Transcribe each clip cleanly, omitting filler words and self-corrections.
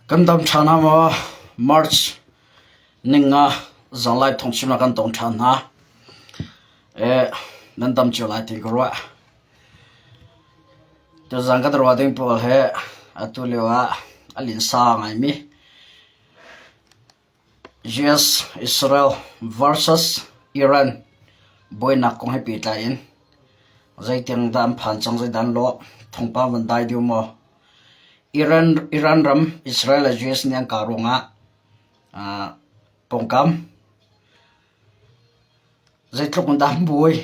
Kan dam ṭhan hna maw? March ninga zanlai thawngchimnak kan tong ṭhan hna. Eh, nan dam cio lai ti ka ruah. Tuzan kan ruah ding pawl he atu lio ah a linsa ngaimi US Israel versus Iran buainak kong he pehtlai in zeitiang dah an phan cang, zeidah an lawh, thawngpang van dai deuh maw? Iran, Iran ram Israel le US nih an kah ruangah uh, pawngkam Zeitluk in dah an buai?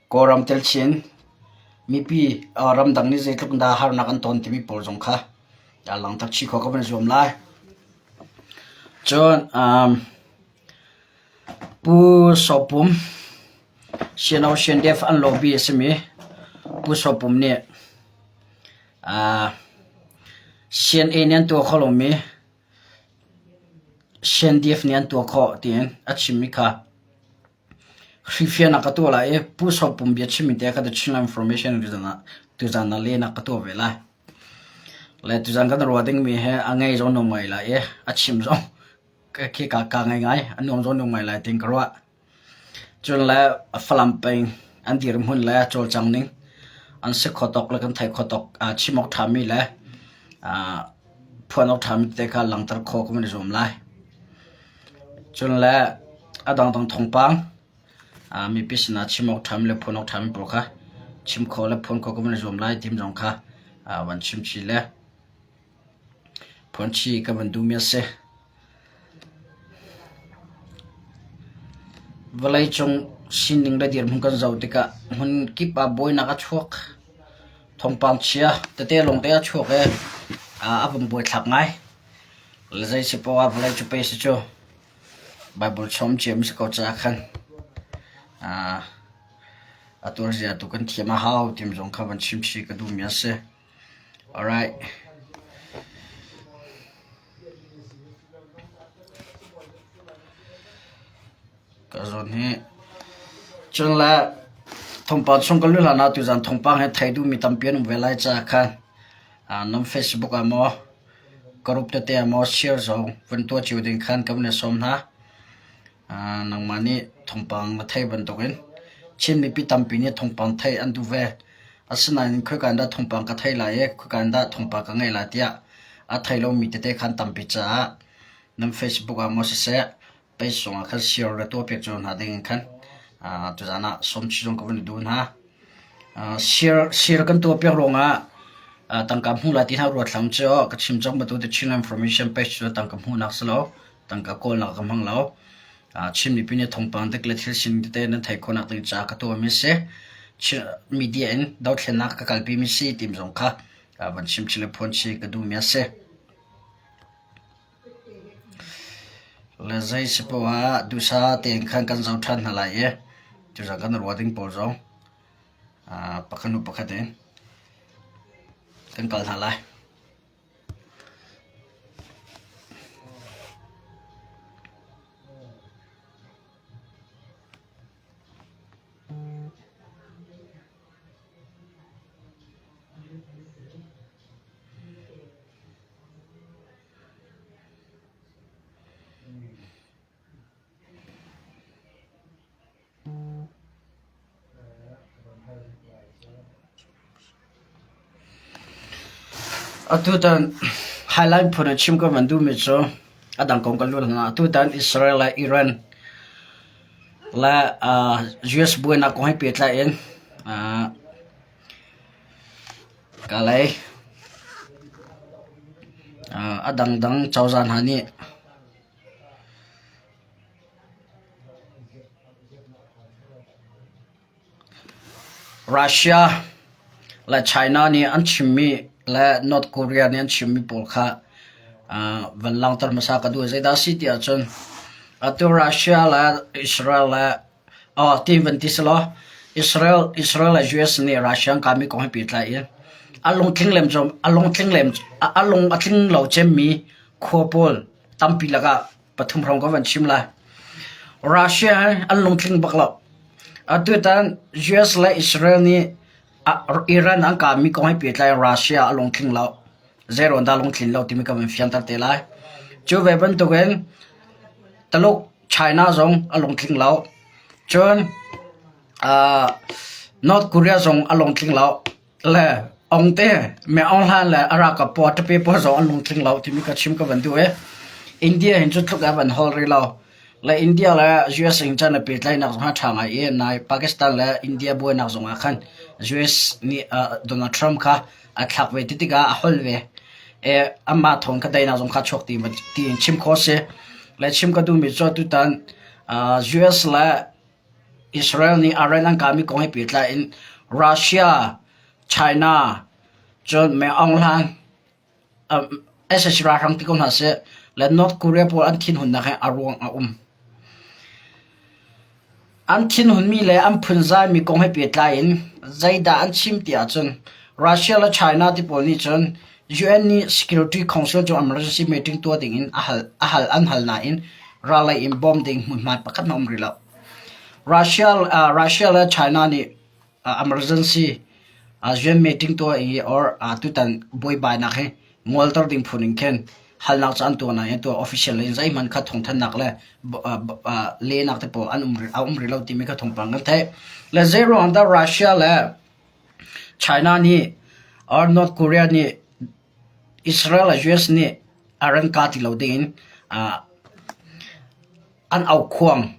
Kawlram tel chin mipi ramdang nih zeitluk in dah harnak an ton timi pawl zong kha langhter chih khawh ka van i zuam lai. Cun um, Pu Saw Pum, CNO CNDF an lobby a simi Pu Saw Pum nih uh, CNA nih an tuah kho lomi CNDF nih an tuah khawh tiin a chimmi kha hrifian ah ka tuah lai i Pu Saw Pum bia chimmi te kha The Chinland Information tuzan ah lehnak ka tuah ve lai. Le tuzan kan ruah dingmi hi a ngei zong nuam ngai lai i a chim zong khi ka ka ngai ngai a nuam zong nuam ngai lai tiin ka ruah. Cun le Falam peng an dirhmun le cawlcang ning an si kho tawk le kan theih kho tawk chim awk ṭhami le phuan awk ṭhami tete kha langhter khawh kan i zuam lai. Cun le a dangdang thawngpang mipi sinah chim awk ṭhami le phuan awk ṭhami pawl kha chim khawh le phuan khawh kan i zuam lai tim zong kha van chim chih le phuan chih ka van duhmi a si. Vawleicung sining le dirhmun kan zoh tikah hmunkip ah buainak a chuak. Thawngpang chia tete lawngte a chuak i a van buaithlak ngai. Le zei si poah ah vawlei cu pei si cu Baibal chom ciami si ko caah khan a tuarzia tu kan thiam a hau timi zong kha van chim chih ka duhmi a si. Alright. Ka zawn hi cun le thawngpang chung kan luh hlan ah tuzan thawngpang he thei duhmi tampi an um ve lai caah khan nan Facebook ah maw group tete ah maw share zong van tuah cio ding khan kan van i sawm hna. Nangmah nih thawngpang na theih bantukin Chin mipi tampi nih thawngpang theih an duh ve. Asinain khoika in dah thawngpang ka theih lai i khoika in dah thawngpang ka ngeih lai tiah a thei lomi tete khan tampi caah nan Facebook ah maw siseh page zongah khan share le tuahpiak cio hna ding in khan tuzaan ah sawmchih zong ka vun i duh hna. Share, share kan tuahpiak ruangah tangka hmuh lai ti hna ruat hlam cu ka chim cang bantuk te Chinland Information page cu tangka hmuhnak si lo, tangka kawlnak ka hmang lo. Chin mipi nih thawngpang dik le thil sining tete nan theih khawhnak ding caah ka tuahmi a si. Media in dothlennak ka kalpimi si tim zong kha van chim chih le phuan chih ka duhmi a si. Le zei si poah ah duhsah tein khan kan zoh ṭhan hna lai i tuzaan kan ruah ding pawl zong pakhat hnu pakhat in kan kal hna lai. Atutan Highline phun in chim ka van duhmi cu a dang kong kan lut hna. Atutan Israel le Iran le US buainak kong he pehtlai in kalay a dangdang cozah hna nih Russia le China nih an chimmi le North Korea nih an chimmi pawl kha van langhter hmasa ka duh. Zeidah a si ti ahcun atu Russia le Israel le ti van ti selaw Israel, Israel le US nih Russia an kahmi kong he pehtlai in a lungtling lem a lungtling lem a lung a tling lo cemmi khua pawl tampi lakah pathum hrawng ka van chim lai. Russia hi an lungtling bak lo. Atutan US le Israel nih Iran an kahmi kong he pehtlai Russia a lungtling lo. Zeiruang dah lungtlin lo timi ka van fianter te lai. Cu ve bantukin Taluk China zong a lungtling lo. Cun North Korea zong a lungtling lo. Le ong te me ong hlan le a ralkap pawl ṭape pawl zong an lungtling lo timi ka chim ka van duh i India hin cu tluk a van hol rih lo. Le India le US in chan a pehtlaihnak zong a ṭha ngai i nai Pakistan le India buainak zong ah khan US nih Donald Trump kha a thlak ve ti tikah a hol ve. E, amah thawng kha daihnak zong kha chuak ti tiin chim khawh si. Le chim ka duhmi cu tutan US le Israel nih Iran an kahmi kong he pehtlai in Russia, China, cun Meng Aung Hlaing sac ralhrang ti ko hna seh le North Korea pawl an thinhunnak hi a ruang a um. An thinhunmi le an phunzaimi kong he pehtlai in zeidah an chim ti ahcun Russia le China ti pawl nih cun UN nih Security Council cu emergency meeting tuah ding in a hal, a hal an hal nain ral lei in bawm ding hmunhma pakhat hmanh a um rih lo. Russia, uh, Russia le China nih uh, emergency uh, UN meeting tuah i or uh, tutan buaibainak hi ngolter ding phun in khin halnak cu an tuah nain tuah official in zeihmanh kha thawngthanhnak le uh, lehnak te pawl an um a um rih lo timi kha thawngpang kan theih. Le zeiruang dah Russia le China nih or North Korea nih Israel le US nih a ran ka ti lo dingin uh, an aukhuang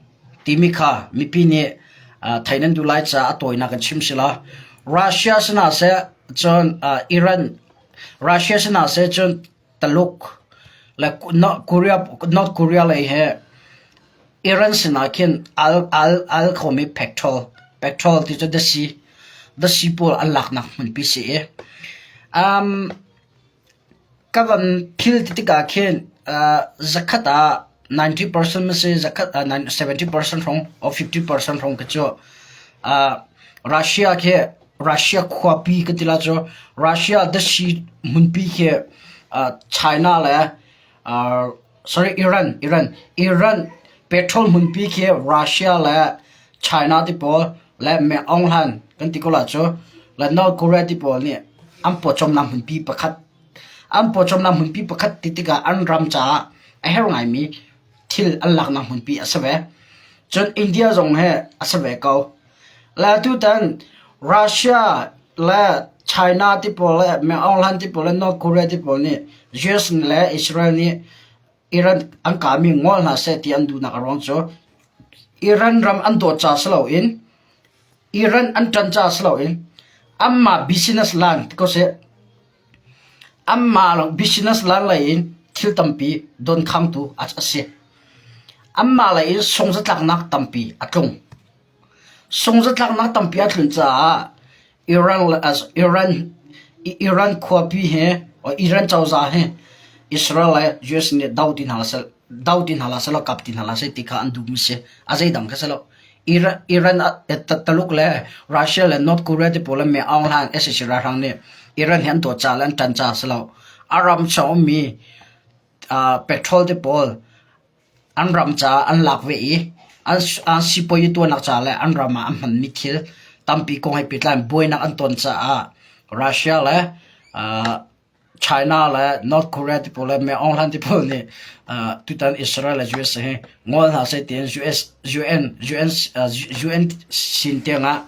timi kha mipi nih uh, thei nan duh lai caah a tawinak kan chim sila. Russia sinah seh cun uh, Iran Russia sinah seh cun Taluk le North Korea North Korea lei he Iran sinah khin al al al khomi petrol petrol ti cu dasi dasi pawl an laknak hmunpi si i um, Ka van phil ti tikah khin zakhat ah 90% ma si zakhat ah 70% hrawng or 50% hrawng khi cu Russia khi Russia khuapi ka ti lai cu Russia dasi hmunpi khi China le sorry Iran Iran Iran petrol hmunpi khi Russia le China ti pawl le Aung Hlan kan ti ko lai cu le North Korea ti pawl nih an pawcawmnak hmunpi pakhat an pawcawmnak hmunpi pakhat ti tikah an ram caah a herh ngaimi thil an laknak hmunpi a si ve. Cun India zong he a si ve ko. Le tutan Russia le China ti pawl le Aung Hlan ti pawl le North Korea ti pawl nih US le Israel nih Iran an kahmi ngol hna seh ti an duhnak a ruang cu Iran ram an dawt ca si loin Iran an ṭan ca si loin anmah business line ti ko seh anmah business line lei in thil tampi donkhangtu a si. Anmah lei in sungzatlaknak tampi a tlung. Sungzatlaknak tampi a tlun caah Iran Iran Iran khuapi he Iran cozah he Israel le US nih do ti hna seh do ti hna seh law kap ti hna seh ti kha an duhmi si. A zeidang kha si lo. Iran, Iran Taluk le Russia le North Korea te pawl le Aung Hlaing sac ralhrang nih Iran hi an dawt ca le an ṭan ca si lo. A ram chung ummi petrol te pawl An ram caah an lak ve i an sipuazi tuahnak ca le an ram ah an hmanmi thil tampi kong he pehtlai in buainak an ton caah Russia le China le North Korea ti pawl le Meng Hlan ti pawl nih tutan Israel le USA hi ngol hna seh tiin US, UN, UN, UN sin tiangah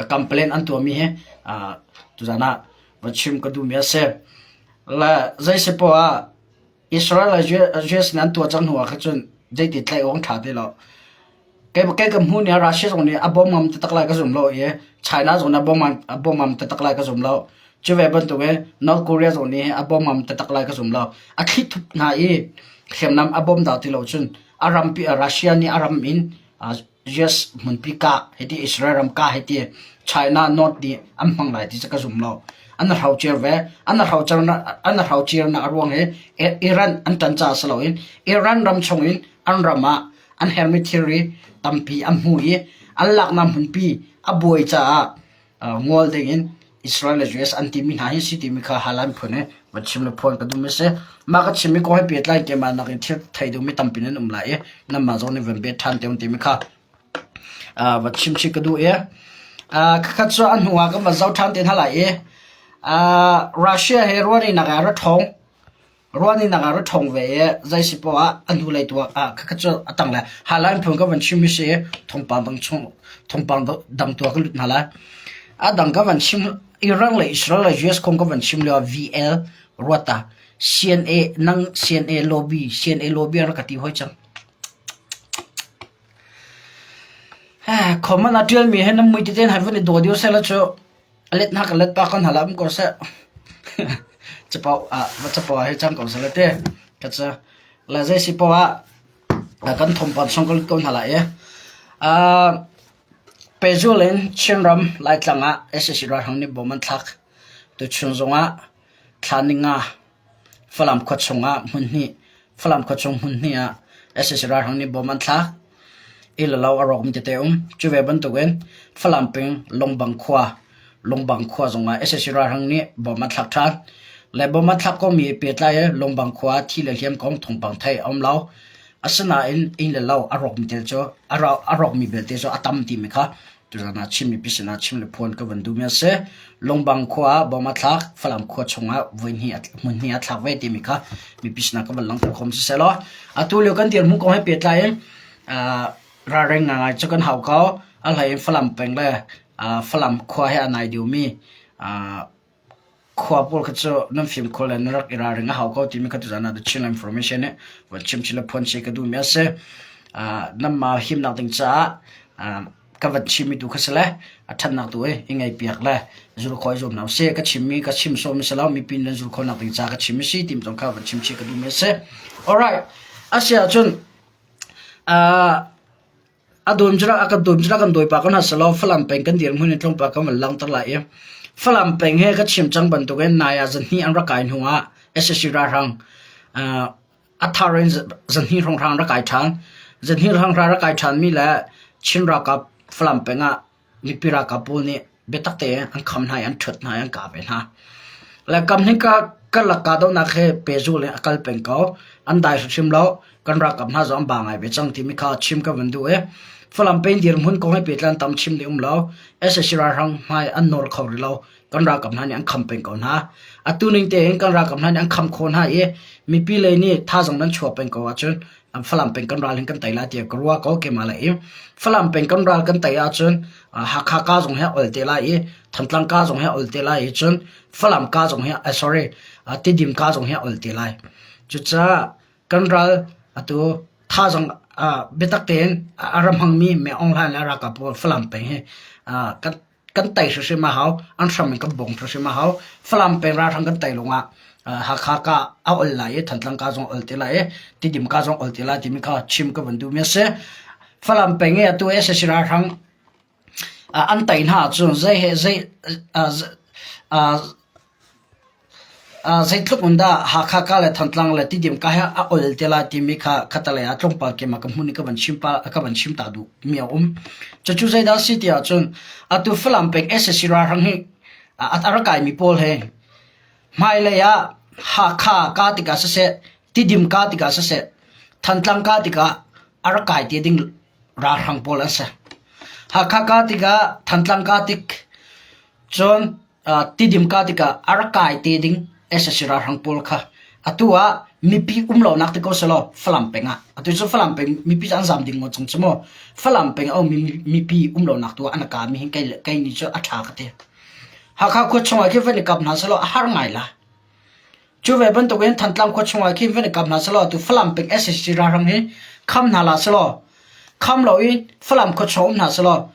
complaint an tuahmi hi tuzan ah va chim ka duhmi a si. Le zei si poah ah Israel le US nih an tuah cang hnu ah khan cun zeiti tlaih awk an ṭha ti lo. Kei kei ka hmuh nih Russia zong nih a bawm ngam taktak lai ka zum lo i China zong nih a bawm a bawm ngam taktak lai ka zum lo. Cu ve bantuk in North Korea zong nih a bawm ngam taktak lai ka zum lo. A thlithup hna i hriamnam a bawm dah ti lo cun a rampi Russia nih a ram in US hmunpi kah hiti Israel ram kah hiti China North nih an hmang lai ti cu ka zum lo. An hrocer ve. An hrocer an hrocer nak a ruang hi Iran an ṭan caah si loin Iran ram chung in an ram ah an hermi thilri tampi an hmu i an laknak hmunpi a buai caah ngol ding in Israel le US an timi hna hi si timi kha halan phun i van chim le phuan ka duhmi si. Mah ka chimmi kong he pehtlai keimah nakin thil thei duhmi tampi nan um lai i nanmah zong nih van bet ṭhan te um timi kha va chim chih ka duh i khakhat cu a hnu ah kan van zoh ṭhan te hna lai i. Russia he ruahnak ah ra ṭhawng. Ruahnak ah ra ṭhawng ve i zei si poah ah a hnulei tu ah khakha cu a tang le Highline phun ka van chim hi si i thawngpang dang chung thawngpang dang tu ah ka lut hna lai. A dang ka van chim Iran le Israel le US kong ka van chim lio ah VL ruat ah CNA nang CNA lobby CNA lobby a rak ka ti hoi cang. Comment a ṭialmi he nan mui tete hai vun i daw deuh sehla cu a let hna ka let pa kan hal ah um ko seh. Capo ah va capo ah hei cang ko sehla te. Ka cu le zei si poah ah kan thawngpang chung ka lut ko hna lai i. Pehzul in Chinram Laitlang ah sac ralhrang nih bom an thlak. Tuchun zongah thla ninga Falam khua chungah hmun hnih Falam khua chung hmun hnih ah sac ralhrang nih bom an thlak. Inn le lo a rawkmi tete um. Cu ve bantukin Falam peng Lungbang khua Lungbang khua zongah sac ralhrang nih bom an thlak ṭhan. Le bom an thlak komi he pehtlai in Lungbang khua ah thi le hliam kong thawngpang theih a um lo. Asinain inn le lo a rawkmi tel cu a rawkmi belte cu a tam timi kha Tuzan ah Chin mipi sinah chim le phuan ka van duhmi a si. Lungbang khua ah bom a thlak, Falam khua chungah voihnih hmunhnih a thlak ve timi kha mipi sinah ka van langhter khom siseh law atu lio kan dirhmun kong he pehtlai in ralring ngangai cu kan hau ko. A hlei in Falam peng le Falam khua he a nai deuhmi Khua pawl kha cu nan fimkhur le nan rak i ralring a hau ko timi kha tuzan ah The Chin Information nih van chim chin le phuan si ka duhmi a si. Nanmah himnak ding caah ka van chimmi tu kha si le a ṭhatnak tu i i ngaihpiak le zul khawh i zuam hna usih. Ka chimmi ka chim sawhmi si lo, mipi nan zul khawhnak ding caah ka chim a si timi zong kha van chim chih ka duhmi a si. Alright, a si ahcun A dawm cu a kan dawm cu kan dawi pah ko hna selaw Falam peng kan dirhmun in tlawmpal kan van langhter lai i Falam peng he ka chim cang bantukin nai ah zahnih an rak kai hnu ah sac ralhrang a thar in zahnih hrawnghrang rak kai ṭhan. Zahnih hrawnghrang rak kai ṭhanmi le Chin ralkap Falam peng ah mipi ralkap pawl nih biatak tein an kham hna i an ṭhuat hna i an kah ve hna. Le kam hnih karlak kahdohnak he pehzulh in a kal peng ko. An dai hrimhrim lo. Kan ralkap hna zong an ba ngai ve cang timi kha chim ka van duh i Falam peng dirhmun kong he pehtlai tam chim ding um lo. sac ralhrang hmai an nawr kho rih lo. Kan ralkap hna nih an kham peng ko hna. Atu ning tein kan ralkap hna nih an kham khawh hna i mipi lei nih thazaang nan chuah peng ko ahcun Falam peng kan ral hin kan tei lai tiah ka ruah ko keimah le i Falam peng kan ral kan tei ahcun Hakha ka zong hi a ol te lai i Thantlang ka zong hi a ol te lai i cun Falam ka zong hi sorry Tidim ka zong hi a ol te lai. Cucaah kan ral atu thazaang biatak tein a ram hmangmi Meng Aung Hlaing le ralkap pawl Falam peng hi kan kan tei hrimhrim a hau. An hram in kan bawm hrimhrim a hau. Falam peng ralhrang kan tei lawngah Hakha ka a ol lai i Thantlang ka zong ol te lai i Tidim ka zong ol te lai timi kha chim ka van duhmi a si. Falam peng i atu sac ralhrang an tei hna ahcun zei he zei Zeitluk in dah Hakha ka le Thantlang le Tidim ka he a ol te lai timi kha khatalei ah tlawmpal keimah ka hmun i ka van chim pa ka van chim ta duh mi a um. Cucu zeidah a si ti ahcun atu Falam peng sac ralhrang hi a rak kaimi pawl he hmailei ah Hakha ka tikah siseh, Tidim ka tikah siseh, Thantlang ka tikah a rak kai te ding ralhrang pawl an si. Hakha ka tikah, Thantlang ka tik, cun Tidim ka tikah a rak kai te ding sac ralhrang pawl kha atu ah mipi um lonak ti ko selaw Falam peng ah atu cu Falam peng mipi cu an zam ding maw cang cu maw Falam peng a ummi mipi um lonak tu ah an ka mi hin kei kei ni cu a ṭha ka ti. Hakha khua chungah khin van i kap hna selaw a har ngai la. Cu ve bantukin Thantlang khua chungah khin van i kap hna selaw atu Falam peng sac ralhrang hi kham hna la selaw kham lo in Falam khua chung um hna selaw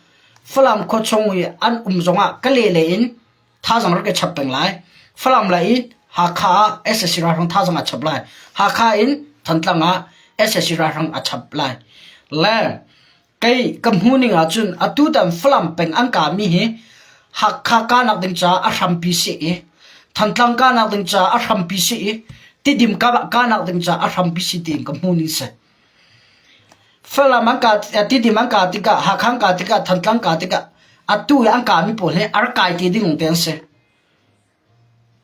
Falam khuachung i an um zongah Kale lei in thazaang rak i chap peng lai. Falam lei in Hakha ah sac ralhrang thazaang a chap lai. Hakha in Thantlang ah sac ralhrang a chap lai. Le kei ka hmuh ning ahcun atutan Falam peng an kahmi hi Hakha kahnak ding caah a hrampi si i Thantlang kahnak ding caah a hrampi si i Tidim kahnak ding caah a hrampi si tiin ka hmuh ning si. Falam an kah Tidim an kah tikah Hakha an kah tikah Thantlang kah tikah atu i an kahmi pawl hi a rak kai te ding te an si.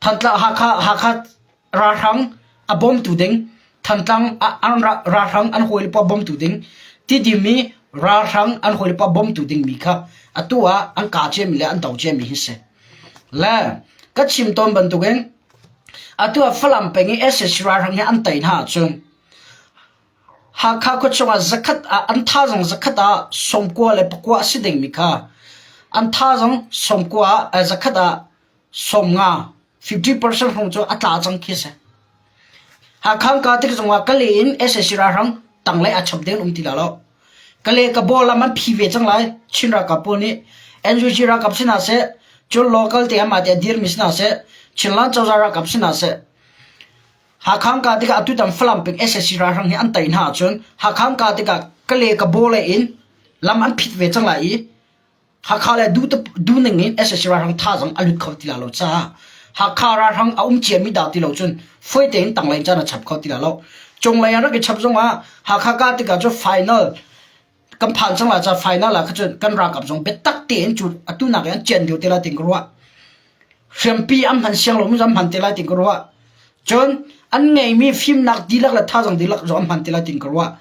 Thantlang Hakha Hakha ralhrang a bawmtu ding Thantlang an ralhrang an hawile paoh bawmtu ding Tidim i ralhrang an hawile paoh bawmtu ding mi kha atu ah an kah ciami le an do ciami hi si. Le. Ka chim tawn bantukin atu ah Falam peng i sac ralhrang hi an tei hna ahcun Hakha khuachung ah zakhat ah an thazaang zakhat ah sawmkua le pakua a si dingmi kha an thazaang sawmkua ah zakhat ah sawmnga 50% hrawng cu a tla cang khi a si. Hakha ka tik zongah Kale in sac ralhrang tanglei aa chap ding an um ti lai lo. Kale ka bawlam an phi ve cang lai. Chin ralkap pawl nih NUG ralkap si hna seh, cun local te amah te a dirmi si hna seh, Chinland cozah ralkap si hna seh, Hakha ka tikah atutan Falam peng sac ralhrang hi an tei hna ahcun Hakha ka tikah Kale ka bawle in lam an phit ve cang lai i Hakha le duh ning in sac ralhrang thazaang a lut kho ti lai lo caah Hakha ralhrang a um ciami dah ti lo cun fawi tein tanglei caan a chap kho ti lai lo. Cunglei an rak i chap zongah Hakha ka tikah cu final kan phan cang lai caah final ah kha cun kan ralkap zong biatak tein cu atu nak in an cian lio te lai tin ka ruah. Hriampi an hman siang lomi zong an hman te lai tin ka ruah. Cun an ngeimi fimnak dihlak le thazaang dihlak zong an hman te lai tin ka ruah.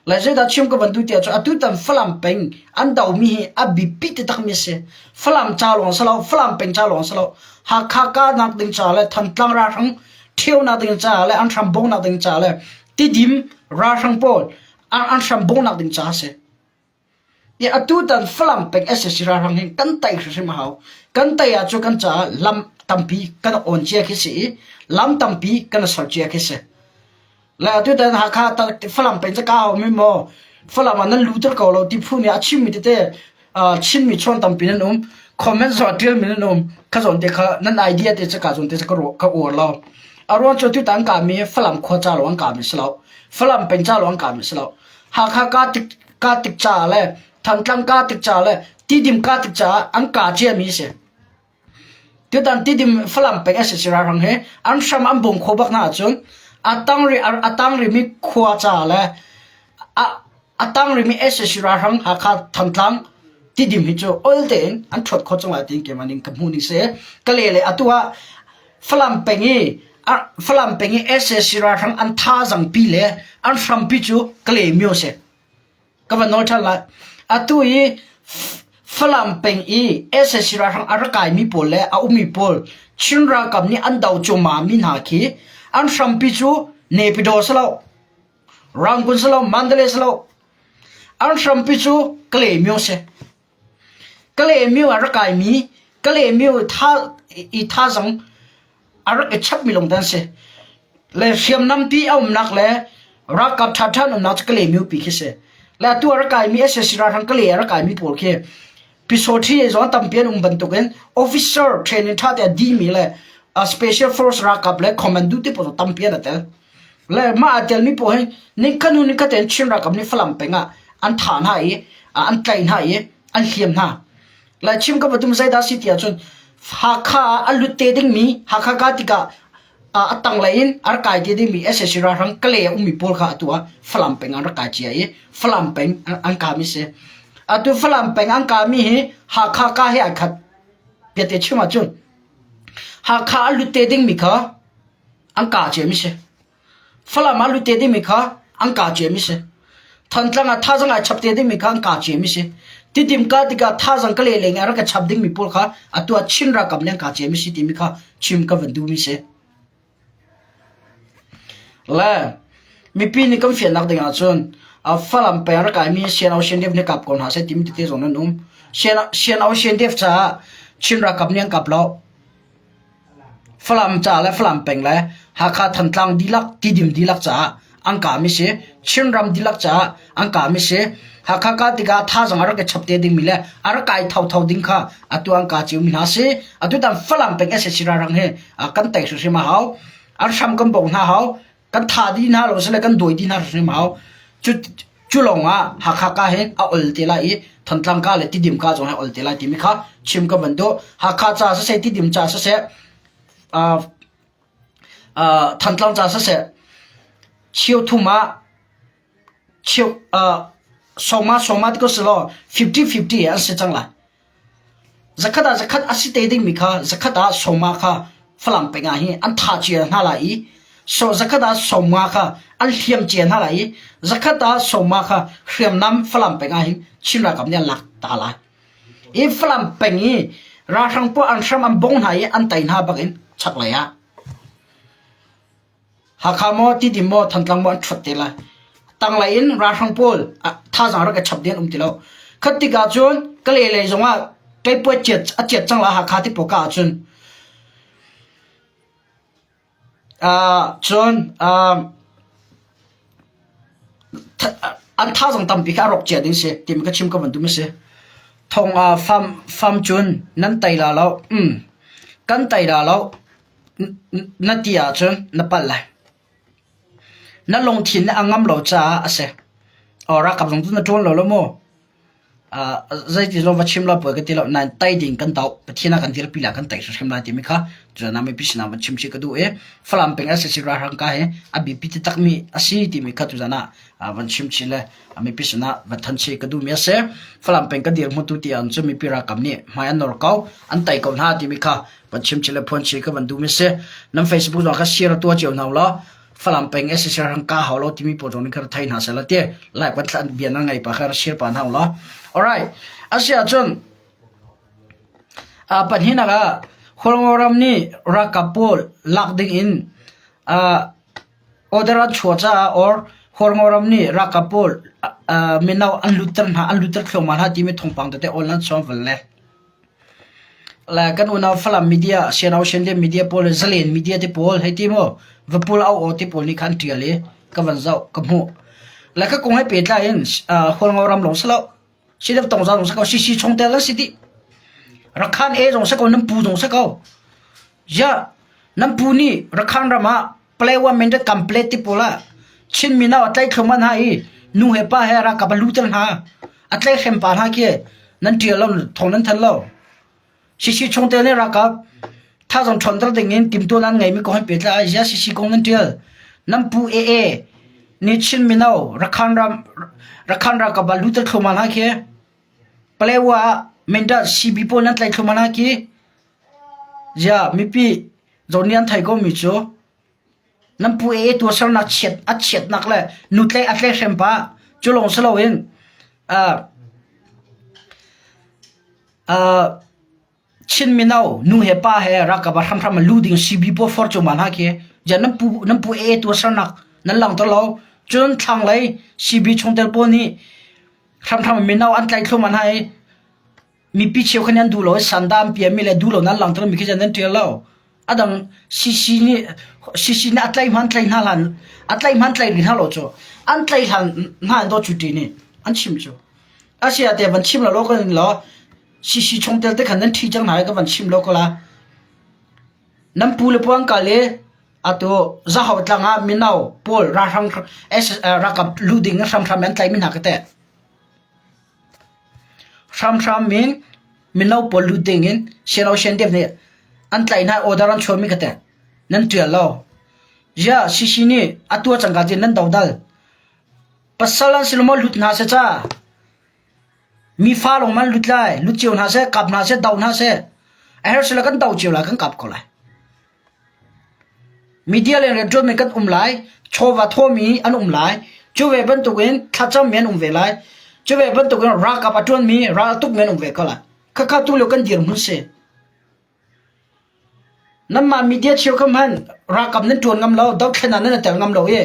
Lai zeidah chim ka van duh tiah cun atu tan Falam peng an domi hi a biapi taktakmi a si. Falam ca lawng si lo, Falam peng ca lawng si lo. Hakha kahnak ding ca le Thantlang ralhrang ṭhionak ding ca le an hram bongnak ding ca le Tidim ralhrang pawl an hram bongnak ding ca a si. I atu tan Falam peng sac ralhrang hin kan tei hrimhrim a hau. Kan tei ahcun kan caah lam tampi kan awn cia khi si i lam tampi kan ser cia khi si. Le atu tan Hakha Falam peng cu ka hau mi maw Falam ah nan luter ko lo ti phu nih a chimmi tete Chinmi chawn tampi nan um comment zong ṭialmi nan um kha zawn te kha nan idea te cu ka zawn te cu ka uar lo. A ruang cu tutan ka mi Falam khua ca lawng an ka mi si lo. Falam peng ca lawng an ka mi si lo. Hakha ka tik ka tik ca le Thantlang ka tik ca le Tidim ka tik caah an ka ciami a si. Tutan Tidim Falam peng sac ralhrang hi an hram an bawm khawh bak hna ahcun a tang ri a tang rimi khua ca le a a tang rimi sac ralhrang Hakha Thantlang Tidim hi cu ol tein an ṭhuat khawh cang lai tiin keimah ning ka hmuh ning si. Ka le le atu ah Falam peng i Falam peng i sac ralhrang an thazaang pi le an hrampi cu Kalaymyo si. Ka van nawl ṭhan lai. Atu i Falam peng i sac ralhrang a rak kaimi pawl le a ummi pawl Chin ralkap nih an do cuahmahmi hna khi an hrampi cu Naypyidaw si lo, Rangoon si lo, Mandalay si lo. An hrampi cu Kalaymyo si. Kalaymyo a rak kaimi Kalaymyo i thazaang a rak i chapmi lawng te an si. Le hriamnam pi a umnak le ralkap ṭhaṭha an umnak cu Kalaymyo pi khi si. Le atu a rak kaimi sac ralhrang Kalay a rak kaimi pawl khi Pyisawṭhi zong tampi an um bantukin officer training ṭha te a dihmi le special force ralkap le commando te pawl tampi an i tel. Le mah aa telmi pawl hi nikhat hnu nikhat tein Chin ralkap nih Falam peng ah an thah hna i an tlaih hna i an hliam hna. Le chim ka va tum zeidah si ti ahcun Hakha ah a lut te dingmi Hakha ka tikah a tanglei in a rak kai te dingmi sac ralhrang Kalay a ummi pawl kha atu ah Falam peng an rak kai cia i Falam peng an kami si. Atu Falam peng an kami hi Hakha ka he ai khat. Biate chim ahcun Hakha a lut te dingmi kha an kaa ciami si. Falam ah lut te dingmi kha an kaa ciami si. Thantlang ah thazang ai chap te dingmi kha an kaa ciami si. Tidim ka tikah thazang ka le leng a rak ka chap dingmi pawl kha atu ah Chin ralkap nih an kaa ciami si timi kha chim ka van duhmi si. Le mipi nih kan fiannak ding ahcun Falam peng rak kaimi Sian Ocean Dev nih kap ko hna seh timi tete zong nan um. Sian Ocean Dev caah Chin ralkap nih an kap lo. Falam ca le Falam peng le Hakha Thantlang dihlak Tidim dihlak caah an kami si. Chinram dihlak caah an kami si. Hakha ka tikah thazaang a rak i chap te dingmi le a rak kai thotho ding kha atu an ka ciomi hna si. Atu tan Falam peng sac ralhrang hi kan tei hrimhrim a hau. An hram kan bawk hna hau. Kan tha dih hna lo sile kan dawi dih hna hrimhrim hau. Cu cu lawng ah Hakha ka hin a ol te lai i Thantlang ka le Tidim ka zong hi a ol te lai timi kha chim ka van duh. Hakha ca siseh Tidim ca siseh uh, uh, Thantlang ca siseh cheu thum ah cheu uh, sawma sawma ti ko si law 50 50 an si cang lai. Zakhat ah zakhat a si te dingmi kha zakhat ah sawma kha Falam peng ah hi an thah cia hna lai i so zakhat ah sawma kha an hliam cia hna lai i zakhat ah sawma kha hriamnam Falam peng ah hin Chin ralkap nih an lak ta lai. I Falam peng i. Ralhrang pawl an hram an bong hna i an tei hna bak in chaklei ah. Hakha maw Tidim maw Thantlang maw an ṭhuat te lai. Tanglei in ralhrang pawl thazaang rak i chap ding an um ti lo. Khat tikah cun Kalay lei zongah Keipuai a ciat cang la Hakha ti pawl ka ahcun. Cun an thazaang tampi kha a rawk cia ding si timi ka chim ka van duh a si. Thong fam fam cun nan tei la lo. Kan tei la lo na ti ahcun na palh lai. Na lungthin nih a ngam lo caah a si. Aw ralkap zong cu na ṭuan lo lo maw? Zeiti zong va chim lo puai ka ti lo nain tei ding kan doh Pathian ah kan dirpi lai kan tei hrimhrim lai timi kha cun mipi sinah van chim chih ka duh i Falam peng SAC ralhrang ka hi a biapi taktakmi a si timi kha tuzan ah van chim chih le mipi sinah van than chih ka duhmi a si. Falam peng ka dirhmun tu ti ahcun cun mipi ralkap nih hmai an nawr ko an tei ko hna timi kha van chim chih le phuan chih ka van duhmi a si. Nan Facebook zong kha share tuah cio hna ulaw Falam peng SAC ralhrang ka hau lo timi pawl zong nih kha thei hna seh la ti like van thlah bia nan ngei pa kha share pa hna ulaw. Alright. Asia cun pahnihnak ah Hualngo ram nih ralkap pawl lak ding in order an chuah caah or Hualngo ram nih ralkap pawl mino an lutter hna an lutter thluahmah hna timi thawngpang tete online chuan van le. Le kan unau Falam media, Sianau Shenlian media pawl le Zalen media te pawl hei ti mu Vapul au aw te pawl nih khan ṭial i ka van zoh ka hmuh. Le ka kong he pehtlai in Hualngo ram lawng si lo Sidep tong zong si ko CC chungtel an si dih. Rakhan e zong si ko nan pu zong si ko. Ya nan pu nih Rakhan ram ah Palewa Mindat Kample ti pawl ah Chin mino a tlaih thluahmah hna i nu he pa he ralkap a luter hna. A tlaihhrem pa hna khi nan ṭial lo thawng nan thanh lo. CC chungtel nih ralkap thazaang ṭhawnter ding in timhtuahnak an ngeimi kong he pehtlai ah CC kong nan ṭial. Nan pu AA nih Chin mino Rakhan ram Rakhan ralkap ah luter thluahmah hna khi Palewa ah Mindat CB pawl nan tlaih thluahmah hna khi Ziah mipi zawn nih an theih komi cu nan pu AA tuahsernak chiat a chiatnak le nutlei a tleihrem pah cu lawng si loin uh, uh, Chin mino nu he pa he ralkap ah hramhram lu ding CB pawl for cu ma hna khi jan nan pu nan pu AA tuahsernak nan langhter lo cun thlanglei CB chungtel pawl nih hramhram mino an tlaih thluahmah hna i mipi cheukhat nih an duh lo i sanda an piami le duh lo nan langhter mi khi nan ṭial lo a dang CC nih CC nih a tlaih hman tlaih hna hlan a tlaih hman tlaih rih hna lo cu an tlaih hlan hna in daw cu ṭi nih an chim cu asia te van chim lo lo kan in lo CC chungtel te khan nan ṭhi cang hna i ka van chim lo ko la nan pu le puang kal i atu zahau tlang ah mino pawl ralhrang ralkap lu ding hramhram an tlaih mi hna ka teh Hramhram in mino pawl lut dingin Siano Shendep nih an tlaih hna i order an chuahmi kha teh nan ṭial lo. Ziah CC nih a tuah cangka tiin nan dodal. Pasal an si lo maw lut hna seh ca. Mi fa lawng man lut lai, lut cio hna seh, kap hna seh, do hna seh. A herh sila kan do cio lai, kan kap ko lai. Media le rianṭuanmi kan um lai, chawva thawmi an um lai. Cu ve bantukin thlacammi an um ve lai. Cu ve bantukin ralkap a ṭuanmi, ral a tukmi an um ve ko lai. Khakha tu lio kan dirhmun si. Nanmah media cheukhat hmanh ralkap nan ṭuan ngam lo, dothlen ah nan i tel ngam lo i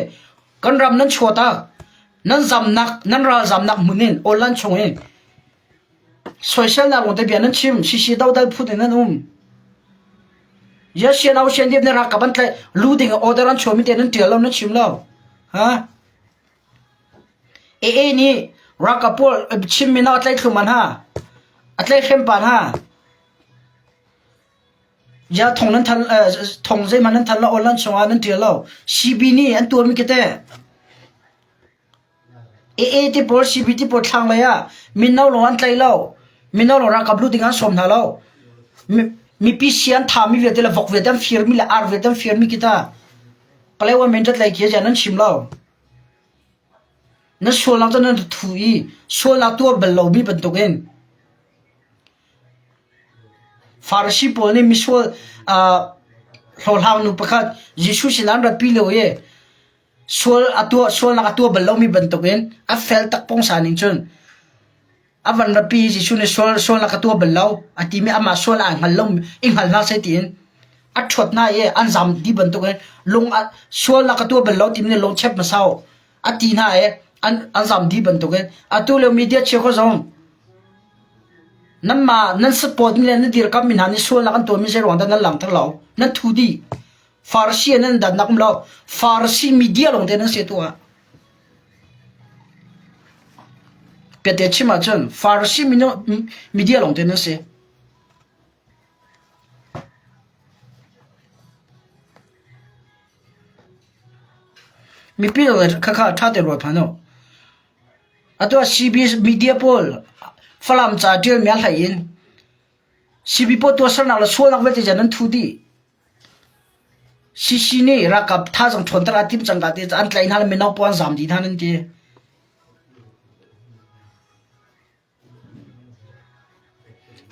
kan ram nan chuahtak, nan zamnak, nan ralzamnak hmun in online chung in Soiselnak lawngte bia nan chim. Sisi dodal phun in nan um. Yes, sian au sian dip ne ralkap an tlaih lu ding order an chuahmi te nan tial lo nan chim lo. Ha? AA nih ralkap pawl chimmi na a tlaih thlum an ha. A tlaih hrem pa ha. Ya thong nan than thong zeihmanh nan than lo online chungah nan tial lo. CB nih an tuarmi kete. AA ti pawl CB ti pawl thlanglei ah mino lawng an tlai lo. Mino lawng ralkap lut ding an sawm hna lo. Mipi si an thami vialte le vok vialte an firmi le ar vialte an firmi khi ta. Palewa men tlai khi nan chim lo. Na sualnak cu nan thu i sualnak tuah bal lomi bantukin Farasi pawl nih misual uh, hlawhhlang nu pakhat Jesuh sin an ratpi lio i Sual a tuah sualnak a tuah bal lomi bantukin a fel tak pungsan ning cun. A van rapi Jesuh nih sual sualnak ka tuah bal lo a timi amah sual aa hngal lo i hngal hna seh tiin a ṭhuat hna i an zam dih bantukin lung a sualnak ka tuah bal lo timi nih lungchep hmasa u a ti hna i an an zam dih bantukin atu lio media cheukhat zong nanmah nan support mi le nan dirkamh mi hna nih sualnak an tuahmi zei ruang dah nan langhter lo nan thu dih Farasi nan dannak um lo Farasi media lawng te nan si tu ah Piate chim ahcun Farasi media lawng te nan si. Mipi le khakha ṭha te ruat hmanh u. Atu ah CB media pawl Falam ca ṭialmi a hlei in CB pawl tuahsernak le sualnak vialte cu nan thu dih. CC nih ralkap thazaang ṭhawnter aa tim cang ka ti an tlaih hna le mino pawl an zaam dih hna nan ti.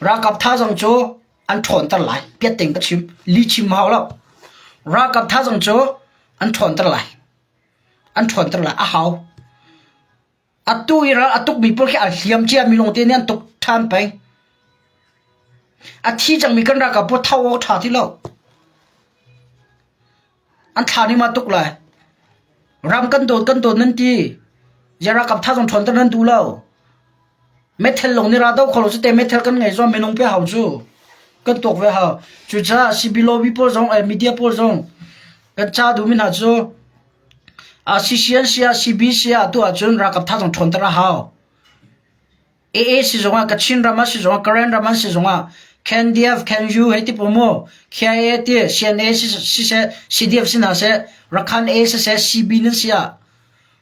Ralkap thazaang cu an ṭhawnter lai. Piatteng ka chim. Li chim hau lo. Ralkap thazaang cu an ṭhawnter lai. An ṭhawnter lai. A hau. Atu i ral a tukmi pawl khi a hliam ciami lawngte nih an tuk ṭhan peng. A thi cangmi kan ralkap pawl tho awk ṭha ti lo. An thla nih ma tuk lai. Ram kan dawt kan dawt nan ti. Ziah ralkap thazaang ṭhawnter nan duh lo. Meithal lawng nih ra do kho lo cu te meithal kan ngei zong minung pe hau cu. Kan tuak ve hau. Cucaah CB lobby pawl zong, eh, media pawl zong kan ca duhmi hna cu CCNC ah CBC ah tu ahcun ralkap thazaang ṭhawnter a hau. AA si zongah Kachin ram ah si zongah Karen ram an si zongah KNDF, KNU hei ti pawl mu KIA ti CNA siseh CDF si hna seh Rakhan A siseh CB nan si ah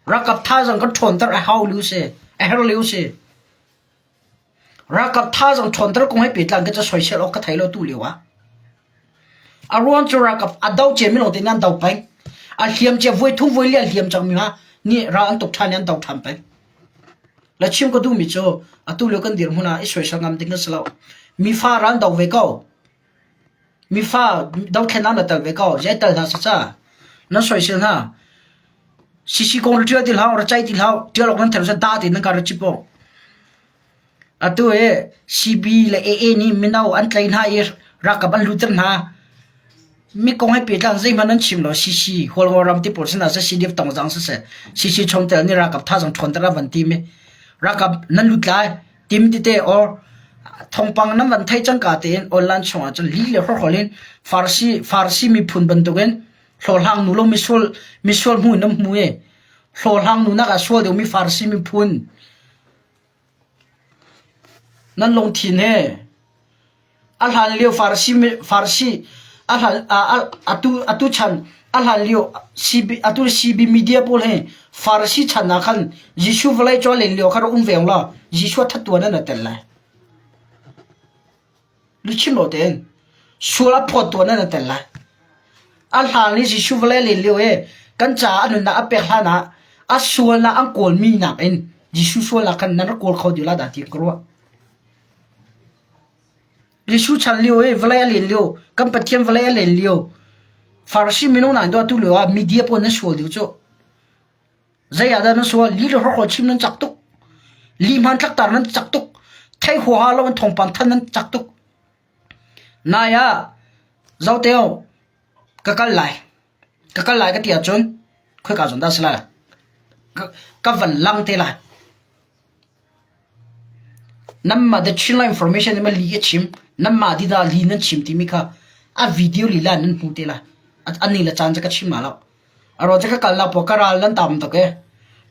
ralkap thazaang kan ṭhawnter a hau lio si a herh lio si. Ralkap thazaang ṭhawnter kong he pehtlai in ka soisel awk ka thei lo tu lio ah. A ruang cu ralkap a do ciami lawng te nih an do peng. A hliam cia voi thum voi li a hliam cangmi hna nih ral an tuk ṭhan i an do ṭhan peng. Le chim ka duhmi cu atu lio kan dirhmun ah i soisel ngam ding a si lo. Mifa ral an do ve ko. Mifa dothlennak na tel ve ko. Zei tel hna sa Nan soisel hna. Sisi kong ra ṭial ti hlah, ra ceih ti hlah, ṭial awk nan theih lo da ti nan ka ra chip awk. Atu hi CB le AA nih mino an tlaih hna i ralkap an lutter hna. Mi kong he pehtlai zeihmanh an chim lo. CC Hualngo ram ti pawl sinah seh CDF tongzang siseh CC chungtel nih ralkap thazaang ṭhawnter an van tim i ralkap nan lut lai tim tete or thawngpang nan van theih cangka tein online chungah cun li le hrawkhrol in Farsi Farsi miphun bantukin hlawhhlang nu lo misual misual hmu in nan hmu i hlawhhlang nu nak ah sual deuhmi Farsi miphun Nan lungthin he a hlan lio Farasi Farasi a hlan atu atu chan a hlan lio CB atu CB media pawl he Farasi chan ah khan Jesuh vawlei cu a len lio kha rak um ve la Jesuh a thattuan an tel lai. Luchin lo tein sual a phawt tuan an tel lai. A hlan i Jesuh vawlei len lio i kan caah a nunnak a pek hlan ah a sualnak an kawlmi nakin Jesuh sualnak khan nan rak kawl kho dih la dah ti ka ruah. Jesuh chan lio i vawlei a len lio, kan Pathian vawlei a len lio, Farasi minung nain tuah tu lio ah media pawl nan sual dih cu. Zei ah dah nan sual? Li le hrawkhrol chim nan cak tuk. Li hmanthlak tar nan cak tuk. Thei huaha lo in thawngpang than nan cak tuk. Nai ah zoteo ka kal lai. Ka kal lai ka ti ahcun khoika zawn dah a si lai? Ka, ka van lang te lai. Nanmah The Chinland Information nih ma li a chim, nanmah di dah li nan chim timi kha a video lila nan hmu te lai. A ni le caan cu ka chim ma lo. A ruang cu ka kal nak paoh ka ral nan tam tuk e.